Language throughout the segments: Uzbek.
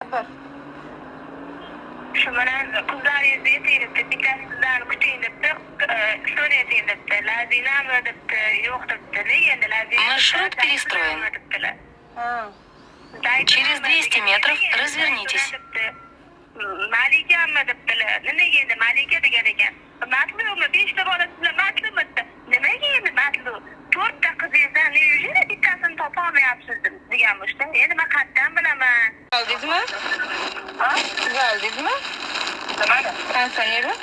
Gapir. Shu bilan qizlaringizni yeting debdi, bittasi sizlarni kuting debdi, Sonya yeting debdi, Lazinami debdi, yo'q debdi. Nega endi Lazina? Маршрут перестроен. Debdilar. Ha. Через 200 метров развернитесь. Malikami debdilar. Nimaga endi Malika degan ekan. Matlumi, beshta bola sizlar matlumi debdi. Nimaga endi Matlu? To'rtta qizingizdan неужели bittasini topolmayapsiz deganmishda. Endi men qayerdan bilaman? Oldingizmi? Ha? Siz oldingizmi? Nimani? Konditsionerni?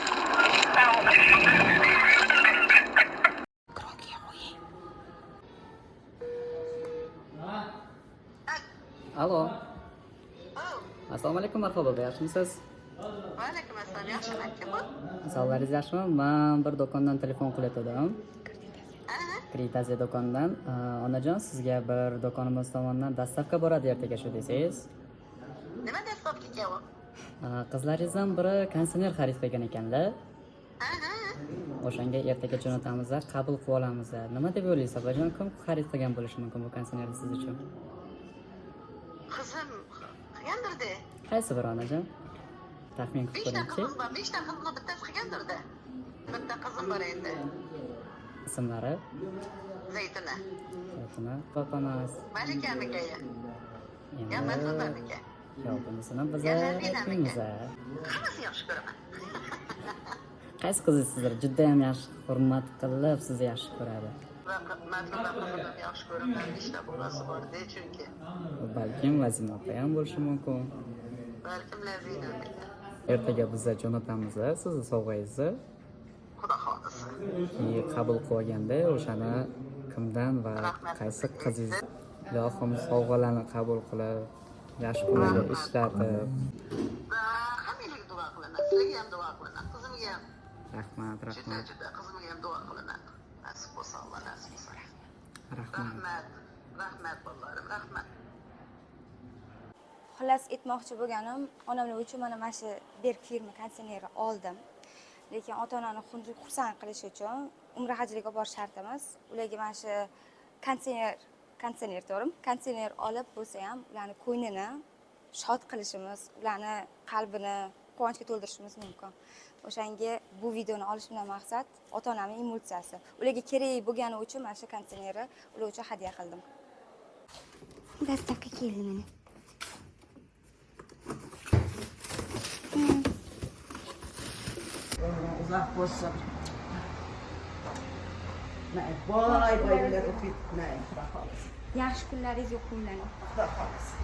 Ha. Alo. Assalomu alaykum, marhabo, yaxshimisiz? Vaalaykum assalom, yaxshiman. Kim bu? Sog'ligingiz yaxshimi? Man bir do'kondan telefon qilayotgandim. Kreditatsiya do'konidan. Onajon, sizga bir do'konimiz tomonidan доставка boradi ertaga, shu desangiz. Nima доставка ekan u? Qizlaringizdan biri konditsioner xarid qilgan ekanlar. O'shanga ertaga jo'natamiz, qabul qilib olamiz. Nima deb o'ylaysiz, opajon, kim xarid qilgan bo'lishi mumkin bu konditsionerni siz uchun? Qizim qilgandir-da. Qaysi biri, onajon? Taxmin qilib Beshta ko'ringchi. qizim bor, beshta qizimni bittasi qilgandir-da. Bitta qizim bor endi. Ismlari? Zaytuna. Zaytuna opamiz. Malikamiki ya? Endi Ya Matlubamiki? Yo'q, bunisini biz Ya Lazinamiki? aytmaymiz. Hammasini yaxshi ko'raman. Qaysi qizingiz sizlar judayam yaxshi hurmat qilib, sizni yaxshi ko'radi? Va Matluba qizimni ham yaxshi ko'raman. Beshta bolasi bor-da chunki. Balkim Lazina opa ham bo'lishi mumkin. Balkim Lazinamiki. Ertaga biza jo'natamiz sizni sovg'angizni. Xudo xohlasa. Keyin qabul qilib olganda o'shani kimdan va qaysi qizingiz, ilohim, sovg'alarni qabul qilib, yaxshi kunlarga ishlatib. Va hammanglarga duo qilaman. Sizlarga ham duo qilaman. Qizimga ham. Rahmat, Juda rahmat. Juda qizimga ham duo qilaman. Nasib bo'lsa, Alloh nasib qilsa. Rahmat. Rahmat. Rahmat bolalarim, rahmat. Xullas, aytmoqchi bo'lganim, onamlar uchun mana shu Berk firma konditsioneri oldim. Lekin ota onani xursand qilish uchun umra hajliga borish shart emas. Ularga mana shu konditsioner, to'g'rimi, konditsioner olib bo'lsa ham ularni ko'nglini shod qilishimiz, ularni qalbini quvonchga to'ldirishimiz mumkin. O'shanga bu videoni olishimdan maqsad ota onamning emotsiyasi ularga kerak bo'lgani uchun mana shu konditsionerni ular uchun hadya qildim. Доставка keldi mana. Uzoq bo'lsin. Boy boy o'tib, xudo xohlasa. Yaxshi kunlaringizga quvlaning. Xudo xohlasa.